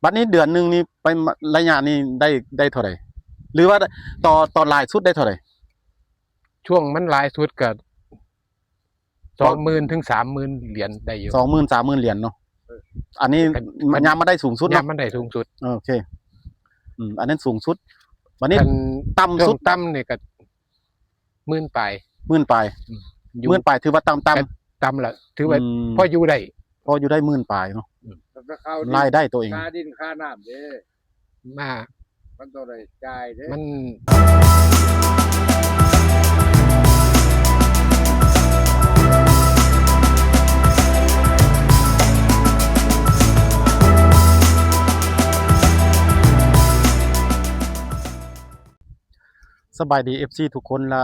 ບັດນີ້ເດືອນໜຶ່ງນີ້ໄປມາ ໄລຍະນີ້ໄດ້ ໄດ້ເທົ່າໃດ ຫຼືວ່າຕໍ່ ຕໍ່ຫຼາຍສຸດໄດ້ເທົ່າໃດ? ຊ່ວງມັນຫຼາຍສຸດກໍສອງໝື່ນເຖິງສາມໝື່ນຫຼຽນໄດ້ຢູ່ ສອງໝື່ນ ສາມໝື່ນຫຼຽນເນາະ. ເອີ ອັນນີ້ ຄັນ ຍາມມາໄດ້ສູງສຸດເນາະ ຍາມມັນໄດ້ສູງສຸດ. ເອີ ໂອເຄ ອືມ ອັນນັ້ນສູງສຸດ. ບັດນີ້ ຄັນ ຕ່ຳສຸດ ຊ່ວງຕ່ຳນີ້ກໍ ໝື່ນປາຍ ໝື່ນປາຍ. ອືມ ຢູ່ ໝື່ນປາຍຖືວ່າຕ່ຳໆ ຕ່ຳລະ ຖືວ່າ ອືມ ພໍຢູ່ໄດ້ ພໍຢູ່ໄດ້ ໝື່ນປາຍເນາະ. ອືມ ລາຍໄດ້ຕົວເອງ ຄ່າດິນຄ່ານ້ຳເດ້ ມາ ມັນຕ້ອງໄດ້ຈ່າຍເດ້ ມັນ ສະບາຍດີ ເອັຟຊີ ທຸກຄົນ ແລະ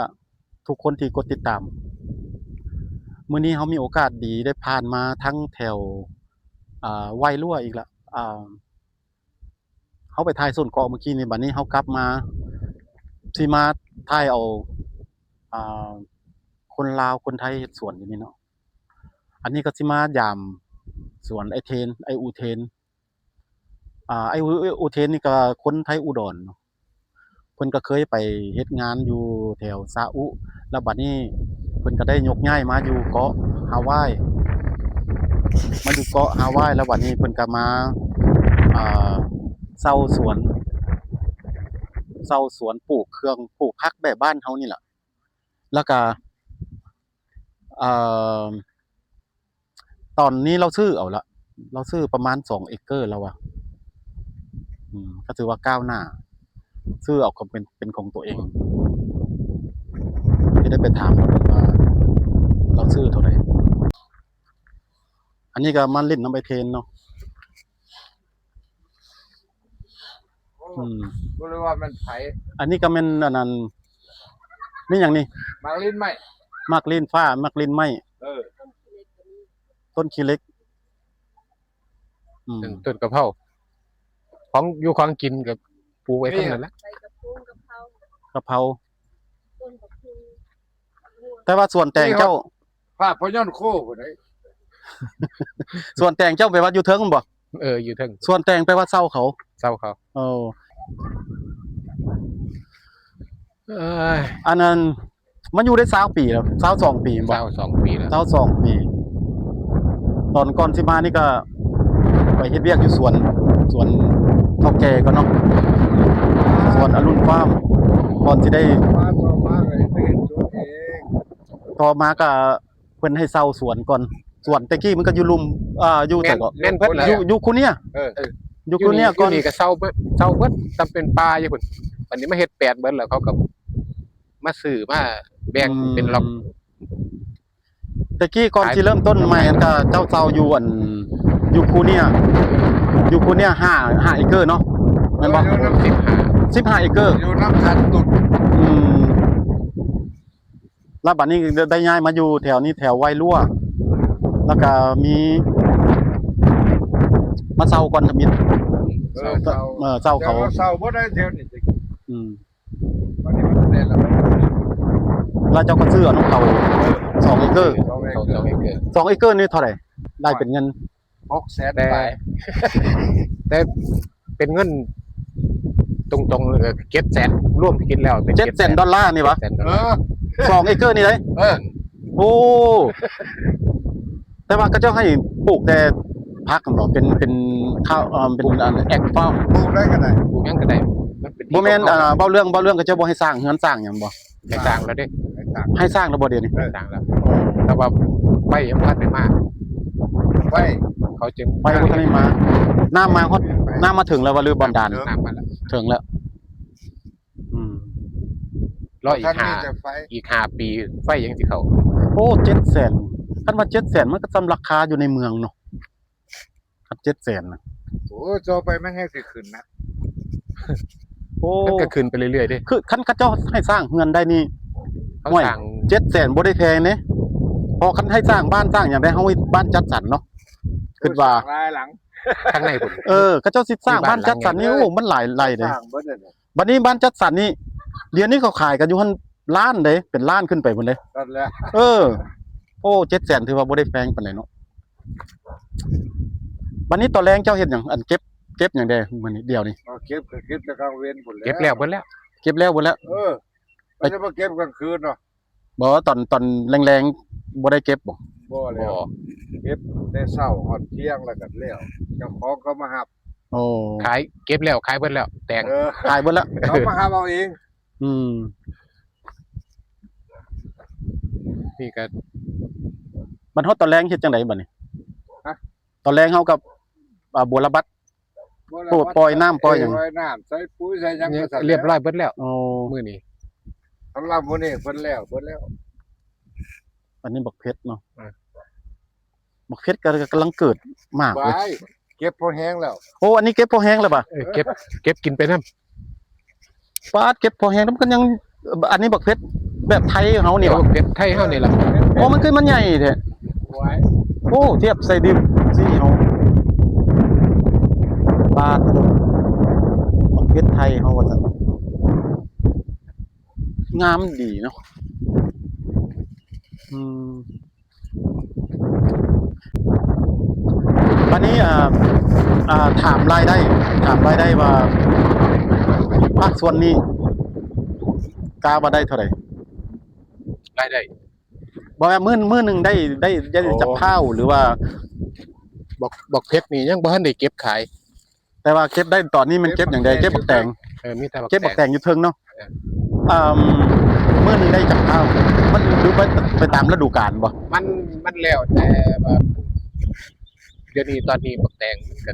ທຸກຄົນທີ່ກົດຕິດຕາມ. ມື້ນີ້ເຮົາມີໂອກາດດີໄດ້ຜ່ານມາທັງແຖວ ອ່າ ໄວລົວອີກລະ ອ່າ ເຮົາໄປຖ່າຍສວນເກາະມື້ກີ້ນີ້ ບັດນີ້ເຮົາກັບມາ ຊິມາຖ່າຍເອົາ ອ່າ ຄົນລາວຄົນໄທເຮັດສວນຢູ່ນີ້ເນາະ. ອັນນີ້ກໍຊິມາຢາມສວນອ້າຍເທນ ອ້າຍອູເທນ. ອ່າ ອ້າຍ ອູເທນນີ້ກໍຄົນໄທອຸດອນເນາະ ເພິ່ນກໍເຄີຍໄປເຮັດງານຢູ່ແຖວຊາອຸ ແລ້ວບັດນີ້ເພິ່ນກໍໄດ້ຍົກຍ້າຍມາຢູ່ເກາະຮາວາຍ ມາຢູ່ເກາະຮາວາຍ ແລ້ວບັດນີ້ເພິ່ນກໍມາ ອ່າ ເຊົ່າສວນ ເຊົ່າສວນປູກເຄື່ອງ ປູກຜັກແບບບ້ານເຮົານີ້ລະ ແລ້ວກໍ ເອີ ຕອນນີ້ລາວຊື້ເອົາລະ ລາວຊື້ປະມານສອງເອເກີລາວວ່າ ອືມ ກໍຖືວ່າກ້າວໜ້າ ຊື້ເອົາເປັນ ເປັນຂອງຕົວເອງ. ຈະໄດ້ໄປຖາມລາວເບິ່ງວ່າລາວຊື້ເທົ່າໃດ. ອັນນີ້ກໍມາຫຼິ້ນນຳອ້າຍເທນເນາະ. ອືມ ບໍ່ຮູ້ວ່າແມ່ນໃຜ. ອັນນີ້ກໍແມ່ນອັນນັ້ນ ມີຫຍັງນີ້? ໝາກລີ້ນໄມ້ ໝາກລີ້ນຟ້າ ໝາກລີ້ນໄມ້. ເອີ ຕົ້ນຂີ້ເຫຼັກ. ອືມ ຕົ້ນ ຕົ້ນກະເພົາ ຂອງຢູ່ຂອງກິນກໍປູກໄວ້ ນີ້ ເທົ່ານັ້ນແຫຼະ ໃບກະໂປງ ກະເພົາ ກະເພົາ ຕົ້ນບັກຫຸ່ງ. ແຕ່ວ່າສວນແຕງເຈົ້າ ພາບພະຍອນໂຄພຸ້ນເດ້. ສວນແຕງເຈົ້າແປວ່າຢູ່ເທິງພຸ້ນບໍ່? ເອີ ຢູ່ເທິງ. ສວນແຕງແປວ່າເຊົ່າເຂົາ? ເຊົ່າເຂົາ. ເອີ ເອີຍ ອັນນັ້ນ ມາຢູ່ໄດ້ຊາວປີແລ້ວ ຊາວສອງປີແມ່ນບໍ່? ຊາວສອງປີແລ້ວ ຊາວສອງປີ. ຕອນກ່ອນຊິມານີ້ກໍໄປເຮັດວຽກຢູ່ສວນ ສວນເຖົ້າແກ່ກ່ອນເນາະ ສວນອະລຸນຟາມ ກ່ອນຊິໄດ້ ມາຕໍ່ມາກໍໄດ້ເຮັດສວນເອງ ຕໍ່ມາກໍ ເພິ່ນໃຫ້ເຊົ່າສວນກ່ອນ ສວນແຕ່ກີ້ມັນກໍຢູ່ລຸ່ມ ເອີ ຢູ່ ແມ່ນ ໃສເກາະ ແມ່ນເພິ່ນແຫຼະ ຢູ່ ຢູ່ຄູເນຍ ເອີ ຢູ່ຄູເນຍກ່ອນ ຢູ່ນີ້ກໍເຊົ່າເບິດ ເຊົ່າເບິດ ຊຳເປັນປ່າຢູ່ພຸ້ນ ບັດນີ້ມາເຮັດແປນເບິດແລ້ວ ເຂົາກໍມາຊື້ມາແບ່ງ ອືມ ເປັນລັອກ. ແຕ່ກີ້ກ່ອນຊິເລີ່ມຕົ້ນໃໝ່ຫັ້ນກໍເຈົ້າເຊົ່າຢູ່ອັນ ຢູ່ຄູເນຍ ຢູ່ຄູເນຍຫ້າ ຫ້າເອເກີເນາະ ແມ່ນບໍ່? ເອີ ຢູ່ນຳ ສິບຫ້າ ສິບຫ້າເອເກີ ຢູ່ນຳສັນຕຸນ ອືມ. ແລ້ວບັດນີ້ໄດ້ ໄດ້ຍ້າຍມາຢູ່ແຖວນີ້ ແຖວໄວລົວ ແລ້ວກະມີມາເຊົ່າກ່ອນທຳອິດ ເອີ ເຊົ່າ ເອີ ເຊົ່າເຂົາ ແຕ່ວ່າເຊົ່າບໍ່ໄດ້ແຖວນີ້ ອືມ ບັດນີ້ມັນແມ່ນແລ້ວ ແລ້ວເຈົ້າກໍຊື້ເອົານຳເຂົາ ເອີ ສອງເອເກີ ສອງເອເກີ ສອງເອເກີ ສອງເອເກີນີ້ເທົ່າໃດ? ໄດ້ເປັນເງິນ ຫົກແສນ ແຕ່ ປາຍ ແຕ່ເປັນເງິນຕົງໆ ເອີ ເຈັດແສນ ລວມຄິດແລ້ວເປັນ ເຈັດແສນ ເຈັດແສນດອນລານີ້ຫວາ? ເຈັດແສນດອນລາ ເອີ ສອງເອເກີນີ້ເດ້? ເອີ ໂອ້ ແຕ່ວ່າເຂົາເຈົ້າໃຫ້ປູກແຕ່ຜັກຫັ້ນບໍ? ເປັນ ເປັນຂ້າວ ເອີ ເປັນອັນ ແອັກຟາມ ປູກໄດ້ກໍໄດ້ ປູກຫຍັງກໍໄດ້ ມັນເປັນ ບໍ່ແມ່ນ ເອີ ເວົ້າເລື່ອງ ເວົ້າເລື່ອງເຂົາເຈົ້າບໍ່ໃຫ້ສ້າງເຮືອນສ້າງຫຍັງບໍ? ໃຫ້ສ້າງແລ້ວເດ້ ໃຫ້ສ້າງ ໃຫ້ສ້າງແລ້ວບໍ່ດຽວນີ້? ໃຫ້ສ້າງແລ້ວ ແຕ່ວ່າໄຟຍັງບໍ່ທັນໄດ້ມາ ໄຟ ເຂົາຈຶ່ງ ໄຟບໍ່ທັນໄດ້ມາ ນ້ຳມາຮອດ ໄຟ ນ້ຳມາເຖິງແລ້ວຫວາ ຫຼືບໍ່ບາດານ? ເຖິງ ນ້ຳມາແລ້ວ ເຖິງແລ້ວ ອືມ ລໍອີກຫ້າ ອີກຫ້າປີໄຟຍັງຊິເຂົ້າ ໂອ້ ເຈັດແສນ ຄັນວ່າເຈັດແສນມັນກໍສ່ຳລາຄາຢູ່ໃນເມືອງເນາະ. ຄັນເຈັດແສນນະ ໂອ້ ຕໍ່ໄປມັນແຮງຊິຂຶ້ນນະ ໂອ້ ມັນກໍຂຶ້ນໄປເລື້ອຍໆເດ້ ຄືຄັນເຂົາເຈົ້າໃຫ້ສ້າງເຮືອນໄດ້ນີ້ ເຂົາ ຫ້ວຍ ສ້າງ ເຈັດແສນບໍ່ໄດ້ແພງເດ້ ເພາະຄັນໃຫ້ສ້າງບ້ານສ້າງຫຍັງໄດ້ ເຮົາເຮັດບ້ານຈັດສັນເນາະ ຄິດວ່າ ໂອ້ຍ ສ້າງຫຼາຍຫຼັງ ທາງໃນພຸ້ນ ເອີ ເຂົາເຈົ້າຊິສ້າງບ້ານຈັດສັນນີ້ ໂອ້ ມັນຫຼາຍໄລ່ເດ້ ສ້າງເບິດເລີຍ ບັດນີ້ບ້ານຈັດສັນນີ້ ດຽວນີ້ເຂົາຂາຍກັນຢູ່ຫັ້ນລ້ານເດ້ ເປັນລ້ານຂຶ້ນໄປພຸ້ນເດ້ ນັ້ນແຫຼະ ເອີ ໂອ້ ເຈັດແສນຖືວ່າບໍ່ໄດ້ແພງປານໃດເນາະ ບັດນີ້ຕອນແລງເຈົ້າເຮັດຫຍັງ? ອັນເກັບ ເກັບຫຍັງແດ່ມື້ນີ້ ດຽວນີ້? ເອົາ ເກັບກໍເກັບແຕ່ກາງເວັນພຸ້ນແຫຼະ ເກັບແລ້ວເບິດແລ້ວ ເກັບແລ້ວເບິດແລ້ວ. ເອີ ບໍ່ໄດ້ມາເກັບກາງຄືນເນາະ. ບໍ່ ຕອນ ຕອນແລງໆບໍ່ໄດ້ເກັບບໍ່? ບໍ່ແລ້ວ ບໍ່ ເກັບແຕ່ເຊົ້າຮອດທ່ຽງແລ້ວກໍແລ້ວ ເຈົ້າຂອງເຂົາມາຮັບ. ໂອ້ ຂາຍ ເກັບແລ້ວ ຂາຍເບິດແລ້ວ ແຕງ ເອີ ຂາຍເບິດແລ້ວ ເຂົາມາຮັບເອົາເອງ. ອືມ ນີ້ກໍ ບັດຮອດຕອນແລງເຮັດຈັ່ງໃດບັດນີ້? ຮະ? ຕອນແລງເຮົາກໍ ອ່າ ບົວລະບັດ ບໍ່ລະບັດ ໂອ້ ປ່ອຍນ້ຳ ປ່ອຍຫຍັງ ປ່ອຍນ້ຳ ໃສ່ປຸ໋ຍໃສ່ຫຍັງ ເອີ ວ່າຊັ້ນແຫຼະ ລຽບຮ້ອຍເບິດແລ້ວ ໂອ້ ມື້ນີ້ ສຳລັບມື້ນີ້ເພິ່ນແລ້ວເບິດແລ້ວ. ອັນນີ້ບັກເພັດເນາະ ເອີ ບັກເພັດກໍກຳລັງເກີດໝາກເລີຍ ເກັບພໍແຮງແລ້ວ. ໂອ້ ອັນນີ້ເກັບພໍແຮງແລ້ວບາດ ເອີ ເກັບ ເກັບກິນໄປນຳ. ປາດ ເກັບພໍແຮງນຳກັນຍັງ ອັນນີ້ບັກເພັດແບບໄທເຮົານີ້ຫວາ? ບັກເພັດໄທເຮົານີ້ລະ. ໂອ້ ມັນຄືມັນໃຫຍ່ແທ້. ໂອ້ ທຽບໃສ່ດິນຊີ້ເຮົາ ປາດ ບັກເພັດໄທເຮົາວ່າຊັ້ນ ງາມດີເນາະ. ອືມ ບັດນີ້ ອ່າ ອ່າ ຖາມລາຍໄດ້ ຖາມລາຍໄດ້ວ່າ ພາກສ່ວນນີ້ກະວ່າໄດ້ເທົ່າໃດ? ລາຍໄດ້ ບໍ່ແມ່ນ ມື້ ມື້ໜຶ່ງໄດ້ ໄດ້ ໄດ້ ໂອ້ ຈັກພ້າວ ຫຼືວ່າ ບັກ ບັກເພັດນີ້ຍັງບໍ່ທັນໄດ້ເກັບຂາຍ. ແຕ່ວ່າເກັບໄດ້ຕອນນີ້ແມ່ນເກັບຫຍັງແດ່? ເກັບບັກແຕງ ເອີ ມີແຕ່ບັກແຕງ ເກັບບັກແຕງຢູ່ເທິງເນາະ. ເອີ ອືມ ມື້ໜຶ່ງໄດ້ຈັກເທົ່າ? ມັນຢູ່ໄປ ໄປຕາມລະດູການບໍ່? ມັນ ມັນແລ້ວແຕ່ວ່າ ດຽວນີ້ ຕອນນີ້ບັກແຕງມັນກໍ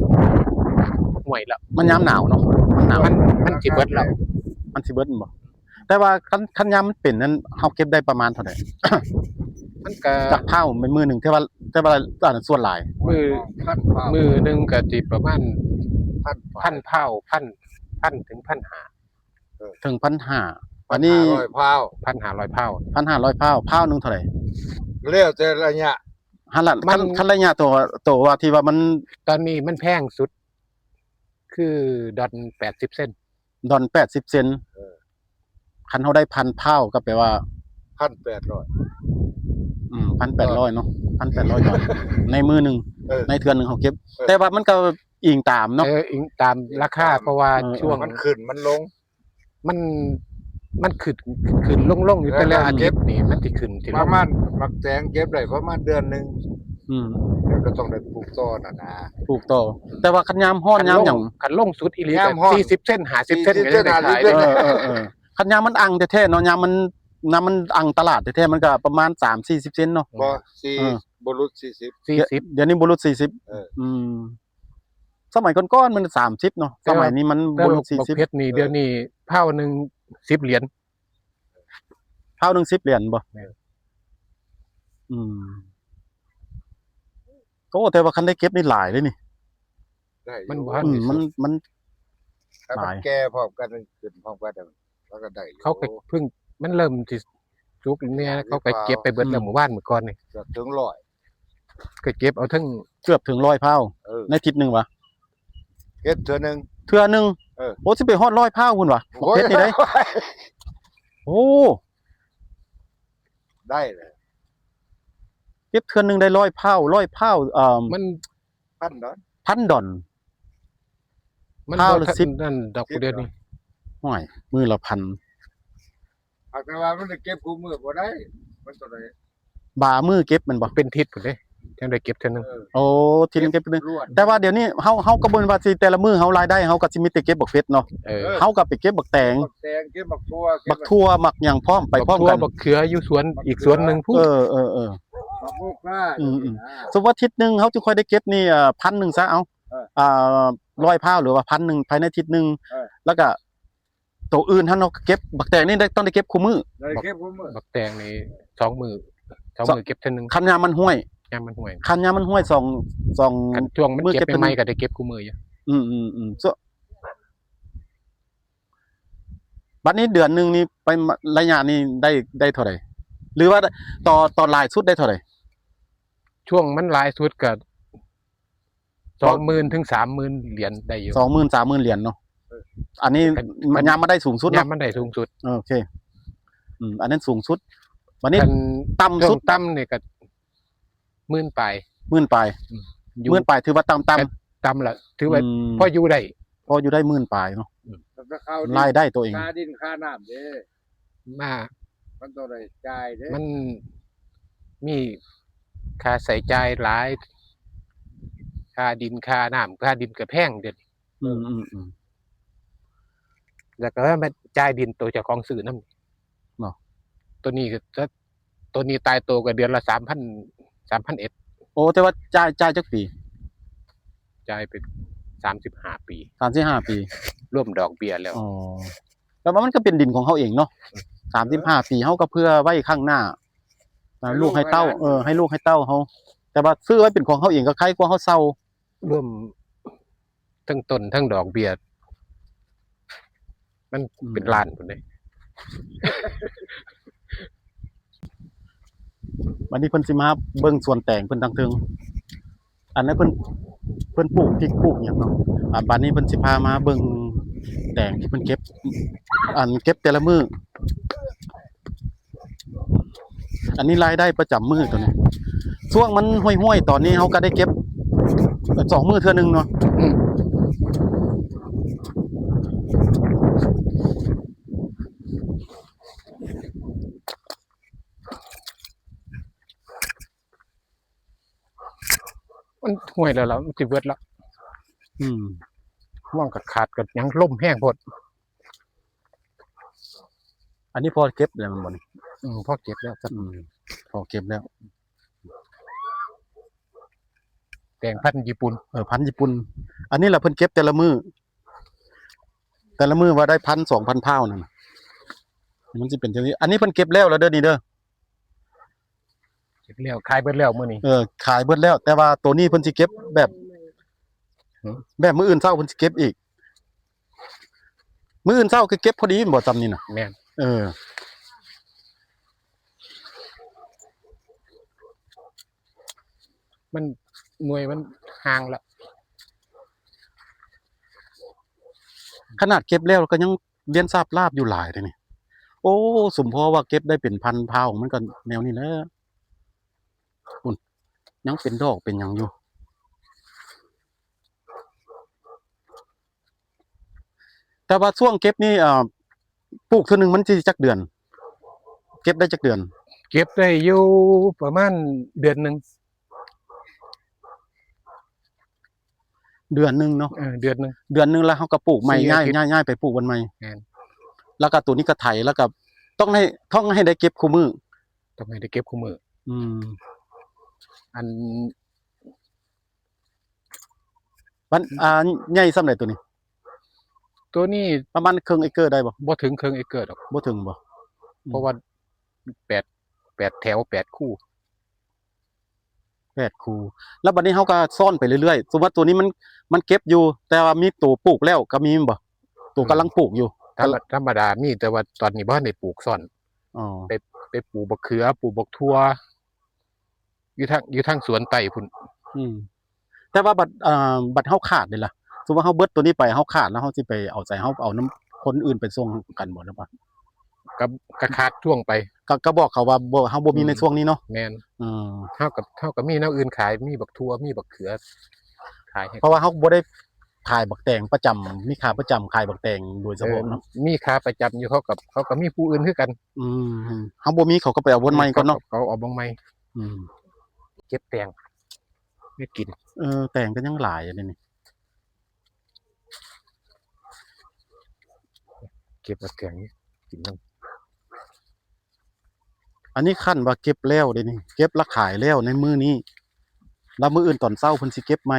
ຫ່ວຍແລ້ວ ມັນຍາມໜາວເນາະ ມັນໜາວ ມັນ ມັນຊິເບິດແລ້ວ ມັນຊິເບິດແມ່ນບໍ່? ແຕ່ວ່າຄັນ ຄັນຍາມມັນເປັນນັ້ນ ເຮົາເກັບໄດ້ປະມານເທົ່າໃດ? ມັນກະ ຈັກເທົ່າແມ່ນມື້ໜຶ່ງ ແຕ່ວ່າ ແຕ່ວ່າອັນນັ້ນສ່ວນຫຼາຍ ມື້ ພັນເທົ່າ ມື້ໜຶ່ງກະຊິປະມານ ພັນ ພັນເທົ່າ ພັນ ພັນ ເຖິງພັນຫ້າ ເຖິງພັນຫ້າ ອັນນີ້ ພັນຫ້າຮ້ອຍເທົ່າ ພັນຫ້າຮ້ອຍເທົ່າ ເທົ່າໜຶ່ງເທົ່າໃດ? ແລ້ວແຕ່ໄລຍະ ຫັ້ນລະ ມັນ ຄັນ ຄັນໄລຍະໂຕ ໂຕວ່າທີ່ວ່າມັນ ຕອນນີ້ມັນແພງສຸດ ຄືດອນແປດສິບເຊັນ ດອນແປດສິບເຊັນ ເອີ ຄັນເຮົາໄດ້ພັນເທົ່າກໍແປວ່າ ພັນແປດຮ້ອຍ ອືມ ພັນແປດຮ້ອຍເນາະ ພັນແປດຮ້ອຍດອນ ໃນມື້ໜຶ່ງ ເອີ ໃນເທື່ອໜຶ່ງເຮົາເກັບ ເອີ ແຕ່ວ່າມັນກໍອີງຕາມເນາະ ເອີ ອີງຕາມລາຄາ ເພາະວ່າ ເອີ ຊ່ວງ ມັນຂຶ້ນມັນລົງ ມັນ ມັນຂຶ້ນ ຂຶ້ນໆລົງໆຢູ່ ເອີ ແຕ່ລະອາທິດນີ້ມັນຊິຂຶ້ນຊິລົງ ປະມານ ໝາກແຕງເກັບໄດ້ປະມານເດືອນໜຶ່ງ ອືມ ແລ້ວກໍຕ້ອງໄດ້ປູກຕໍ່ນັ້ນນະ ປູກຕໍ່ ແຕ່ວ່າຄັນຍາມຮ້ອນຍາມຫຍັງ ຄັນລົງສຸດອີ່ຫຼີກໍສີ່ສິບເຊັນ ຫ້າສິບເຊັນກໍຍັງໄດ້ຂາຍເດ້ ເອີໆໆ ຄັນຍາມມັນອັ່ງແທ້ໆເນາະ ຍາມມັນ ຍາມມັນອັ່ງຕະຫຼາດແທ້ໆ ມັນກໍປະມານສາມສີ່ສິບເຊັນເນາະ ບໍ່ ສີ່ ເອີ ບໍ່ຫຼຸດສີ່ສິບ ສີ່ສິບ ດຽວນີ້ບໍ່ຫຼຸດສີ່ສິບ ເອີ ອືມ ສະໄໝກ່ອນໆມັນສາມສິບເນາະ ສະໄໝນີ້ມັນບໍ່ຫຼຸດສີ່ສິບ ເພດນີ້ ເອີ ດຽວນີ້ເພົາໜຶ່ງສິບຫຼຽນ ເພົາໜຶ່ງສິບຫຼຽນບໍ່? ແມ່ນ ອືມ ໂອ້ ແຕ່ວ່າຄັນໄດ້ເກັບນີ້ຫຼາຍເດ້ນີ້ ໄດ້ຢູ່ ມັນບໍ່ທັນ ອືມ ມັນ ມັນ ຖ້າມັນຫຼາຍ ແກ່ພ້ອມກັນ ຂຶ້ນພ້ອມກັນ ມັນກໍໄດ້ຢູ່ ເຂົາກໍເພິ່ງ ມັນເລີ່ມຊິສຸກແດ່ ເຂົາກໍເກັບໄປເບິດແລ້ວ ອືມ ມື້ວານມື້ກ່ອນນີ້ ເກືອບເຖິງຮ້ອຍ ກໍເກັບເອົາເຖິງ ເກືອບເຖິງຮ້ອຍເພົາ ເອີ ໃນທິດໜຶ່ງຫວາ? ເກັບເທື່ອໜຶ່ງ ເທື່ອໜຶ່ງ ເອີ ໂອ້ ຊິໄປຮອດຮ້ອຍເພົາພຸ້ນຫວາ? ໂອ້ຍ ເຮັດນີ້ໄດ໋ ໂອ້ ໄດ້ແຫຼະ ເກັບເທື່ອໜຶ່ງໄດ້ຮ້ອຍເພົາ ຮ້ອຍເພົາ ເອີ ມັນ ພັນດອນ ພັນດອນ ມັນ ເພົາລະສິບ ນັ້ນດອກ ສິບ ດຽວນີ້ ໂອ້ຍ ມື້ລະພັນ ຫາກແຕ່ວ່າມັນໄດ້ເກັບຄູ່ມື້ບໍ່ໄດ້ ມັນເທົ່າໃດ ບາງມື້ເກັບແມ່ນບໍ່? ເປັນທິດພຸ້ນເດ້ ຈັ່ງໄດ້ເກັບເທື່ອໜຶ່ງ ເອີ ໂອ້ ທິດໜຶ່ງເກັບເທື່ອໜຶ່ງ ແຕ່ວ່າດຽວນີ້ເຮົາ ເຮົາກໍບໍ່ແມ່ນວ່າຊິແຕ່ລະມື້ເຮົາລາຍໄດ້ເຮົາກໍຊິມີແຕ່ເກັບບັກເພັດເນາະ ເອີ ເຮົາກໍໄປເກັບບັກແຕງ ບັກແຕງ ເກັບບັກຖົ່ວ ບັກຖົ່ວ ບັກຫຍັງພ້ອມ ໄປພ້ອມກັນ ບັກຖົ່ວ ບັກເຂືອ ຢູ່ສວນ ບັກເຂືອ ອີກສວນໜຶ່ງພຸ້ນ ເອີໆໆ ບັກໂມກາ ອືມໆ ສົມມຸດວ່າທິດໜຶ່ງເຮົາຈຶ່ງຄ່ອຍໄດ້ເກັບນີ້ ເອີ ພັນໜຶ່ງຊະ ເອົາ ເອີ ອ່າ ຮ້ອຍເພົາ ຫຼືວ່າພັນໜຶ່ງພາຍໃນທິດໜຶ່ງ ເອີ ແລ້ວກໍ ໂຕອື່ນຫັ້ນເນາະ ເກັບ ບັກແຕງນີ້ໄດ້ ຕ້ອງໄດ້ເກັບຄູ່ມື້ ໄດ້ເກັບຄູ່ມື້ ບັກແຕງນີ້ສອງມື້ ສອງມື້ເກັບເທື່ອໜຶ່ງ ຄັນຍາມມັນຫ້ວຍ ຍາມມັນຫ້ວຍ ຄັນຍາມມັນຫ້ວຍ ສອງ ສອງ ຄັນຊ່ວງມັນເກັບໃໝ່ໆກໍໄດ້ເກັບຄູ່ມື້ຢູ່ ອືມໆໆ ບັດນີ້ເດືອນໜຶ່ງນີ້ໄປ ໄລຍະນີ້ໄດ້ ໄດ້ເທົ່າໃດ ຫຼືວ່າຕໍ່ ຕໍ່ຫຼາຍສຸດໄດ້ເທົ່າໃດ? ຊ່ວງມັນຫຼາຍສຸດກໍ ສອງໝື່ນເຖິງສາມໝື່ນຫຼຽນໄດ້ຢູ່ ສອງໝື່ນ ສາມໝື່ນຫຼຽນເນາະ ເອີ ອັນນີ້ ຄັນ ຍາມມັນໄດ້ສູງສຸດເນາະ ຍາມມັນໄດ້ສູງສຸດ ເອີ ໂອເຄ ອືມ ອັນນັ້ນສູງສຸດ ບັດນີ້ ຄັນຕ່ຳສຸດ ເຄິ່ງຕ່ຳນີ້ກໍໝື່ນປາຍ ໝື່ນປາຍ ອືມ ຢູ່ ໝື່ນປາຍຖືວ່າຕ່ຳໆ ແຕ່ ຕ່ຳລະ ຖືວ່າ ອືມ ພໍຢູ່ໄດ້ ພໍຢູ່ໄດ້ໝື່ນປາຍເນາະ ອືມ ລາຍໄດ້ຕົວເອງ ຄ່າດິນຄ່ານ້ຳເດ້ ມາ ມັນຕ້ອງໄດ້ຈ່າຍເດ້ ມັນມີຄ່າໃຊ້ຈ່າຍຫຼາຍ ຄ່າດິນຄ່ານ້ຳ ຄ່າດິນກໍແພງເດ ອືມໆໆ ແລ້ວກໍມາຈ່າຍດິນໂຕເຈົ້າຂອງຊື້ນຳເນາະ ໂຕນີ້ກໍ ໂຕນີ້ຕາຍໂຕກໍເດືອນລະສາມພັນ ສາມພັນເອັດ ໂອ້ ແຕ່ວ່າຈ່າຍ ຈ່າຍຈັກປີ? ຈ່າຍໄປສາມສິບຫ້າປີ ສາມສິບຫ້າປີ ລວມດອກເບ້ຍແລ້ວ ອໍ ແຕ່ວ່າມັນກໍເປັນດິນຂອງເຮົາເອງເນາະ ສາມສິບຫ້າປີ ເຮົາກໍເພື່ອໄວ້ຂ້າງໜ້າ ໃຫ້ລູກໃຫ້ເຕົ້າ ໃຫ້ລູກໃຫ້ເຕົ້າ ເອີ ໃຫ້ລູກໃຫ້ເຕົ້າເຮົາ ແຕ່ວ່າຊື້ໄວ້ເປັນຂອງເຮົາເອງກໍໄຄກວ່າເຮົາເຊົ່າ ລວມທັງຕົ້ນທັງດອກເບ້ຍ ມັນ ອືມ ເປັນລ້ານພຸ້ນເດ້ ບັດນີ້ເພິ່ນຊິມາເບິ່ງສວນແຕງເພິ່ນທາງເທິງ ອັນນັ້ນເພິ່ນ ເພິ່ນປູກພິກປູກຫຍັງເນາະ ອ່າ ບັດນີ້ເພິ່ນຊິພາມາເບິ່ງແຕງທີ່ເພິ່ນເກັບ ອັນເກັບແຕ່ລະມື້ ອັນນີ້ລາຍໄດ້ປະຈຳມື້ໂຕນີ້ ຊ່ວງມັນຫ້ວຍໆ ຕອນນີ້ເຮົາກໍໄດ້ເກັບສອງມື້ເທື່ອໜຶ່ງເນາະ ອືມ ມັນຫ້ວຍແລ້ວລະ ມັນຊິເບິດລະ ອືມ ຫວ່າງກະຂາດກະຫຍັງ ລົມແຮງໂພດ ອັນນີ້ພໍເກັບແລ້ວແມ່ນບໍ່ນີ້? ອືມ ພໍເກັບແລ້ວ ອືມ ພໍເກັບແລ້ວ ແຕງພັນຍີ່ປຸ່ນ ເອີ ພັນຍີ່ປຸ່ນ ອັນນີ້ລະເພິ່ນເກັບແຕ່ລະມື້ ແຕ່ລະມື້ວ່າໄດ້ພັນ ສອງພັນພາວນັ້ນນະ ມັນຊິເປັນຈັ່ງຊີ້ ອັນນີ້ເພິ່ນເກັບແລ້ວລະເດີນີ້ເດີ ເກັບແລ້ວ ຂາຍເບິດແລ້ວມື້ນີ້ ເອີ ຂາຍເບິດແລ້ວ ແຕ່ວ່າໂຕນີ້ເພິ່ນຊິເກັບແບບ ແບບມື້ອື່ນເຊົ້າເພິ່ນຊິເກັບອີກ ມື້ອື່ນເຊົ້າຄືເກັບພໍດີແມ່ນບໍ່ ຊ່ຳນີ້ນະ ແມ່ນ ເອີ ມັນ ໜ່ວຍມັນຫ່າງລະ ຂະໜາດເກັບແລ້ວກໍຍັງ ລຽນສາບລາບຢູ່ຫຼາຍເດ້ນີ້ ໂອ້ ສົມພໍວ່າເກັບໄດ້ເປັນພັນພາວ ມັນກໍແນວນີ້ແຫຼະ ພຸ້ນ ຍັງເປັນດອກເປັນຫຍັງຢູ່ ແຕ່ວ່າຊ່ວງເກັບນີ້ ເອີ ປູກເທື່ອໜຶ່ງມັນຊິຈັກເດືອນ? ເກັບໄດ້ຈັກເດືອນ? ເກັບໄດ້ຢູ່ປະມານເດືອນໜຶ່ງ. ເດືອນໜຶ່ງເນາະ ເອີ ເດືອນໜຶ່ງ ເດືອນໜຶ່ງແລ້ວເຮົາກໍປູກໃໝ່ ສີ່ອາທິດ ຍ້າຍ ຍ້າຍ ຍ້າຍໄປປູກບ່ອນໃໝ່ ແມ່ນ ແລ້ວກໍໂຕນີ້ກໍໄຖ ແລ້ວກໍຕ້ອງໃຫ້ ຕ້ອງໃຫ້ໄດ້ເກັບຄູ່ມື້ ຕ້ອງໃຫ້ໄດ້ເກັບຄູ່ມື້ ອືມ ອັນ ມັນ ອືມ ອ່າ ໃຫຍ່ສ່ຳໃດໂຕນີ້? ໂຕນີ້ປະມານເຄິ່ງເອເກີໄດ້ບໍ່? ບໍ່ເຖິງເຄິ່ງເອເກີດອກ ບໍ່ເຖິງບໍ່? ອືມ ເພາະວ່າແປດ ແປດແຖວ ແປດຄູ່ ແປດຄູ່ ແລ້ວບັດນີ້ເຮົາກໍຊ້ອນໄປເລື້ອຍໆ ສົມມຸດວ່າໂຕນີ້ມັນ ມັນເກັບຢູ່ ແຕ່ວ່າມີໂຕປູກແລ້ວກໍມີແມ່ນບໍ່? ໂຕກຳລັງປູກຢູ່ ທຳມະ ທຳມະດາມີ ແຕ່ວ່າຕອນນີ້ບໍ່ທັນໄດ້ປູກຊ້ອນ ອໍ ໄປ ໄປປູກບັກເຂືອ ປູກບັກຖົ່ວ ຢູ່ທາງ ຢູ່ທາງສວນໃຕ້ພຸ້ນ ອືມ ແຕ່ວ່າບັດ ເອີ ບັດເຮົາຂາດເດລະ ສົມມຸດວ່າເຮົາເບິດໂຕນີ້ໄປ ເຮົາຂາດແລ້ວ ເຮົາຊິໄປເອົາໃສ ເຮົາເອົານຳຄົນອື່ນໄປສົ່ງກັນບໍ່ ຫຼືວ່າ ກໍ ກໍຂາດຊ່ວງໄປ ກໍ ກໍບອກເຂົາວ່າບໍ່ ເຮົາບໍ່ມີໃນຊ່ວງນີ້ເນາະ ອືມ ແມ່ນ ເອີ ເຮົາກໍ ເຮົາກໍມີແນວອື່ນຂາຍ ມີບັກຖົ່ວ ມີບັກເຂືອ ຂາຍໃຫ້ ເພາະວ່າເຮົາບໍ່ໄດ້ຂາຍບັກແຕງປະຈຳ ມີຂາປະຈຳຂາຍບັກແຕງໂດຍສະເພາະເນາະ ເອີ ມີຂາປະຈຳຢູ່ ເຂົາກໍ ເຂົາກໍມີຜູ້ອື່ນຄືກັນ ອືມ ເຮົາບໍ່ມີ ເຂົາກໍໄປເອົາບ່ອນໃໝ່ກ່ອນເນາະ ເຂົາ ເຂົາເອົາບ່ອນໃໝ່ ອືມ ເກັບແຕງ ໄດ້ກິນ ເອີ ແຕງກໍຍັງຫຼາຍຢູ່ເດນີ້ ເກັບເອົາແຕງກິນນຳ ອັນນີ້ຄັນວ່າເກັບແລ້ວເດນີ້ ເກັບລະຂາຍແລ້ວໃນມື້ນີ້ ລະມື້ອື່ນຕອນເຊົ້າເພິ່ນຊິເກັບໃໝ່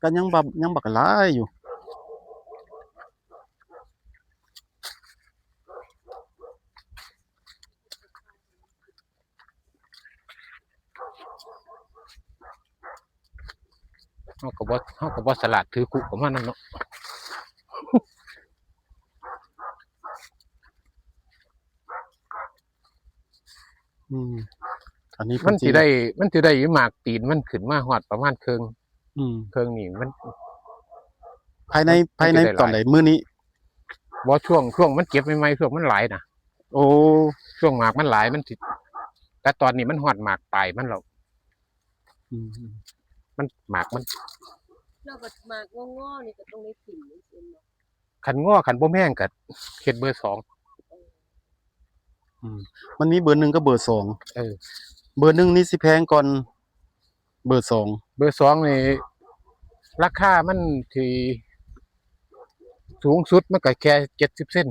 ກໍຍັງບັກ ຍັງບັກຫຼາຍຢູ່ ເຮົາກໍບໍ່ ເຮົາກໍບໍ່ສະຫຼາດຖືຄຸກັບມັນນຳເນາະ ອືມ ອັນນີ້ມັນຊິໄດ້ ມັນຊິໄດ້ຢູ່ໝາກຕີນມັນຂຶ້ນມາຮອດປະມານເຄິ່ງ ອືມ ເຄິ່ງນີ້ມັນ ພາຍໃນ ມັນ ພາຍໃນ ມັນຊິໄດ້ຫຼາຍ ຕອນໃດ? ມື້ນີ້ ບໍ່ ຊ່ວງ ຊ່ວງມັນເກັບໃໝ່ໆ ຊ່ວງມັນຫຼາຍນະ ໂອ້ ຊ່ວງໝາກມັນຫຼາຍ ມັນຊິ ແຕ່ຕອນນີ້ມັນຮອດໝາກປາຍມັນແລ້ວ ອືມ ມັນ ໝາກມັນ ແລ້ວບັດໝາກງໍໆນີ້ກໍຕ້ອງໄດ້ຖິ້ມຈັ່ງຊີ້ແມ່ນບໍ່? ຄັນງໍ ຄັນບໍ່ແພງກໍເຮັດເບີສອງ. ອືມ ມັນມີເບີໜຶ່ງກັບເບີສອງ. ເອີ ເບີໜຶ່ງນີ້ຊິແພງກ່ອນເບີສອງ. ເບີສອງນີ້ລາຄາມັນທີ່ສູງສຸດມັນກໍແຄ່ເຈັດສິບເຊັນ.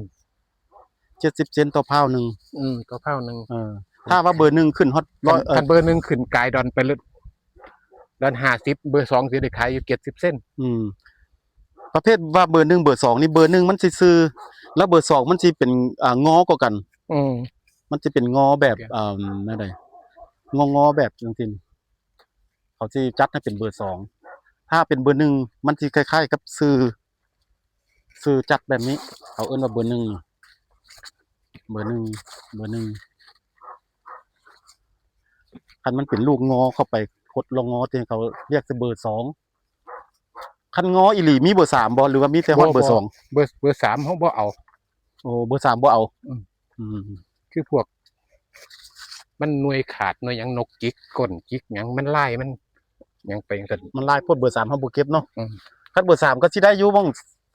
ເຈັດສິບເຊັນຕໍ່ພ້າວໜຶ່ງ. ອືມ ຕໍ່ພ້າວໜຶ່ງ. ເອີ ຖ້າວ່າເບີໜຶ່ງຂຶ້ນຮອດຮ້ອຍ ຄັນເບີໜຶ່ງຂຶ້ນກາຍດອນໄປເລີຍ ດອນຫ້າສິບ ເບີສອງຊິໄດ້ຂາຍຢູ່ເຈັດສິບເຊັນ. ອືມ ປະເພດວ່າເບີໜຶ່ງ ເບີສອງນີ້ ເບີໜຶ່ງມັນຊິຊື່ ແລ້ວເບີສອງມັນຊິເປັນ ອ່າ ງໍກວ່າກັນ. ອືມ ມັນຊິເປັນງໍແບບ ໂອເຄ ອ່າ ແນວໃດ ງໍໆແບບຈັ່ງຊີ້ ເຂົາຊິຈັດໃຫ້ເປັນເບີສອງ. ຖ້າເປັນເບີໜຶ່ງ ມັນຊິຄ້າຍໆກັບຊື່ ຊື່ຈັດແບບນີ້ ເຂົາເອີ້ນວ່າເບີໜຶ່ງ ເບີໜຶ່ງ ເບີໜຶ່ງ. ຄັນມັນເປັນລູກງໍເຂົ້າໄປ ກົດລະງໍ ທີ່ເຂົາລຽກເປັນເບີສອງ. ຄັນງໍອີ່ຫຼີມີເບີສາມບໍ່ ຫຼືວ່າມີແຕ່ຮອດເບີສອງ? ບໍ່ ເບີ ເບີສາມເຮົາບໍ່ເອົາ. ໂອ້ ເບີສາມບໍ່ເອົາ. ອືມ ອືມ ຄືພວກມັນໜ່ວຍຂາດ ໜ່ວຍຫຍັງ ນົກຈິກກົ້ນຈິກຫຍັງ ມັນລາຍມັນຫຍັງໄປຈັ່ງຊັ້ນ ມັນລາຍໂພດ. ເບີສາມເຮົາບໍ່ເກັບເນາະ. ອືມ ຄັນເບີສາມກໍຊິໄດ້ຢູ່ໝ່ອງ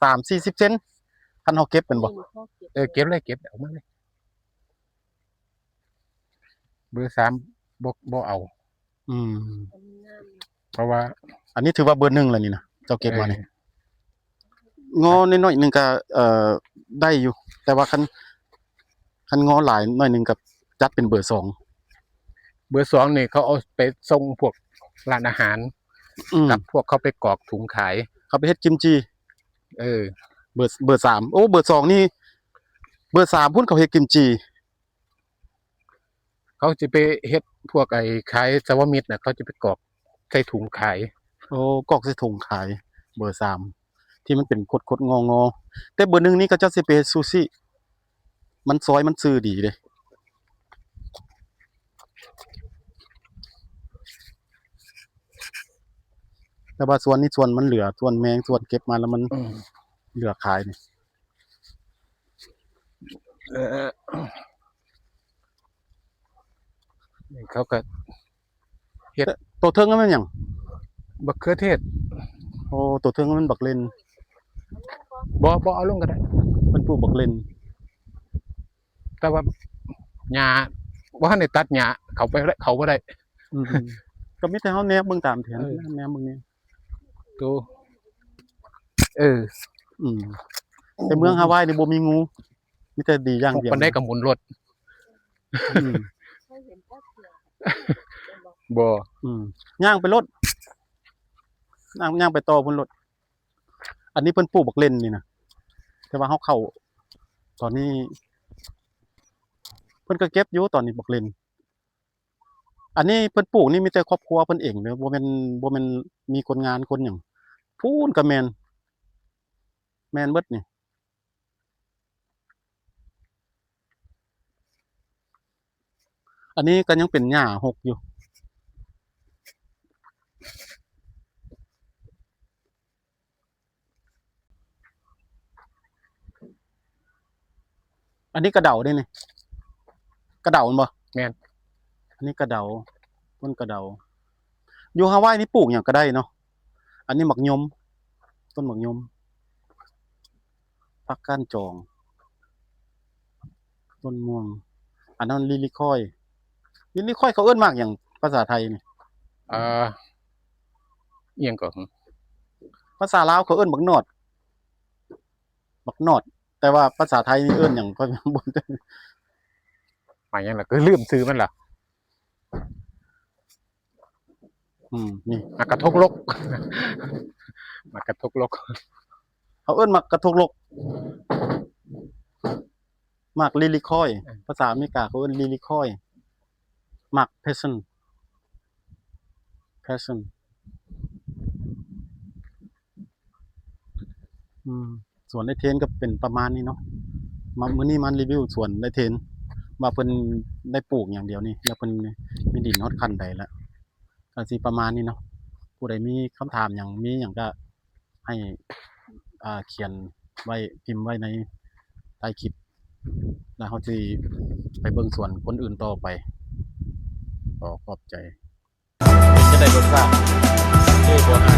ສາມສີ່ສິບເຊັນ ຄັນເຮົາເກັບແມ່ນບໍ່? ເອີ ເກັບເລີຍ ເກັບເອົາມາເລີຍ. ເບີສາມບໍ່ ບໍ່ເອົາ. ອືມ ເພາະວ່າ ອັນນີ້ຖືວ່າເບີໜຶ່ງແລ້ວນີ້ນະ ເຈົ້າເກັບມານີ້. ເອີ ງໍໜ້ອຍໆໜຶ່ງກໍ ເອີ ໄດ້ຢູ່ ແຕ່ວ່າຄັນ ຄັນງໍຫຼາຍໜ້ອຍໜຶ່ງກໍຈັດເປັນເບີສອງ. ເບີສອງນີ້ເຂົາເອົາໄປສົ່ງພວກຮ້ານອາຫານ ອືມ ກັບພວກເຂົາໄປກອກຖົງຂາຍ ເຂົາໄປເຮັດກິມຈິ. ເອີ ເບີ ເບີສາມ ໂອ້ ເບີສອງນີ້ ເບີສາມພຸ້ນເຂົາເຮັດກິມຈິ. ເຂົາຊິໄປເຮັດພວກໄອ້ຂາຍສະວາມິດນະ ເຂົາຈະໄປກອກໃສ່ຖົງຂາຍ. ໂອ້ ກອກໃສ່ຖົງຂາຍ ເບີສາມ ທີ່ມັນເປັນຂົດໆງໍໆ. ແຕ່ເບີໜຶ່ງນີ້ເຂົາເຈົ້າຊິໄປເຮັດຊູຊິ ມັນຊອຍມັນຊື່ດີເດ້. ແຕ່ວ່າສ່ວນນີ້ ສ່ວນມັນເຫຼືອ ສ່ວນແມງ ສ່ວນເກັບມາແລ້ວມັນ ອືມ ເຫຼືອຂາຍນີ້. ເອີ ເຂົາກໍເຮັດ ໂຕເທິງນັ້ນແມ່ນຫຍັງ? ບັກເຂືອເທດ. ໂອ້ ໂຕເທິງນັ້ນແມ່ນບັກເລັ່ນ. ບໍ່ ບໍ່ເອົາລົງກໍໄດ້ ເພິ່ນປູກບັກເລັ່ນ. ແຕ່ວ່າຫຍ້າ ບໍ່ທັນໄດ້ຕັດຫຍ້າ ເຂົ້າໄປ ເຂົ້າບໍ່ໄດ້. ອືມ ກໍມີແຕ່ເຮົາແນມເບິ່ງຕາມແຜນ. ເອີ ແນມເບິ່ງນີ້ ໂຕ ເອີ ອືມ ແຕ່ເມືອງຮາວາຍນີ້ບໍ່ມີງູ ມີແຕ່ດີຢ່າງດຽວ ປານໃດກໍໝູນລົດ. ອືມ ບໍ່ ອືມ ຍ່າງໄປໂລດ ຍ່າງ ຍ່າງໄປຕໍ່ພຸ້ນໂລດ. ອັນນີ້ເພິ່ນປູກບັກເລັ່ນນີ້ນະ ແຕ່ວ່າເຮົາເຂົ້າ ຕອນນີ້ ເພິ່ນກໍເກັບຢູ່ຕອນນີ້ ບັກເລັ່ນ. ອັນນີ້ເພິ່ນປູກນີ້ມີແຕ່ຄອບຄົວເພິ່ນເອງເດີ ບໍ່ແມ່ນ ບໍ່ແມ່ນມີຄົນງານຄົນຫຍັງ. ພຸ້ນກໍແມ່ນ ແມ່ນເບິດນີ້. ອັນນີ້ກໍຍັງເປັນຫຍ້າຮົກຢູ່. ອັນນີ້ກະເດົາເດ້ນີ້ ກະເດົາແມ່ນບໍ່? ແມ່ນ ອັນນີ້ກະເດົາ ຕົ້ນກະເດົາ. ຢູ່ຮາວາຍນີ້ປູກຫຍັງກໍໄດ້ເນາະ. ອັນນີ້ໝາກຍົມ ຕົ້ນໝາກຍົມ ຜັກກ້ານຈອງ ຕົ້ນມ່ວງ. ອັນນັ້ນລີລີຄອຍ ລີລີຄອຍເຂົາເອີ້ນໝາກຫຍັງພາສາໄທນີ້? ເອີ ອີ່ຫຍັງກໍ ພາສາລາວເຂົາເອີ້ນບັກໜອດ ບັກໜອດ ແຕ່ວ່າພາສາໄທນີ້ເອີ້ນຫຍັງ ຂ້ອຍບໍ່ ໝາກຫຍັງລະ ກໍລືມຊື່ມັນລະ. ອືມ ນີ້ ໝາກກະທົກລົກ ໝາກກະທົກລົກ ເຂົາເອີ້ນໝາກກະທົກລົກ ໝາກລີລີຄອຍ ເອີ ພາສາອາເມລິກາເຂົາເອີ້ນລີລີຄອຍ ໝາກແພຊຊັນ ແພຊຊັນ. ອືມ ສວນອ້າຍເທນກໍເປັນປະມານນີ້ເນາະ. ມາ ມື້ນີ້ມາຣີວິວສວນອ້າຍເທນ ວ່າເພິ່ນໄດ້ປູກຫຍັງດຽວນີ້ ແລ້ວເພິ່ນມີດິນຮອດຂັ້ນໃດແລ້ວ ກໍຊິປະມານນີ້ເນາະ. ຜູ້ໃດມີຄຳຖາມຫຍັງ ມີຫຍັງກໍໃຫ້ ອ່າ ຂຽນໄວ້ ພິມໄວ້ໃນໃຕ້ຄລິບ ແລ້ວເຮົາຊິໄປເບິ່ງສວນຄົນອື່ນຕໍ່ໄປ. ຂໍຂອບໃຈ. ເປັນຈັ່ງໃດລົດຊາດ? ເອີ ບໍ່ ອ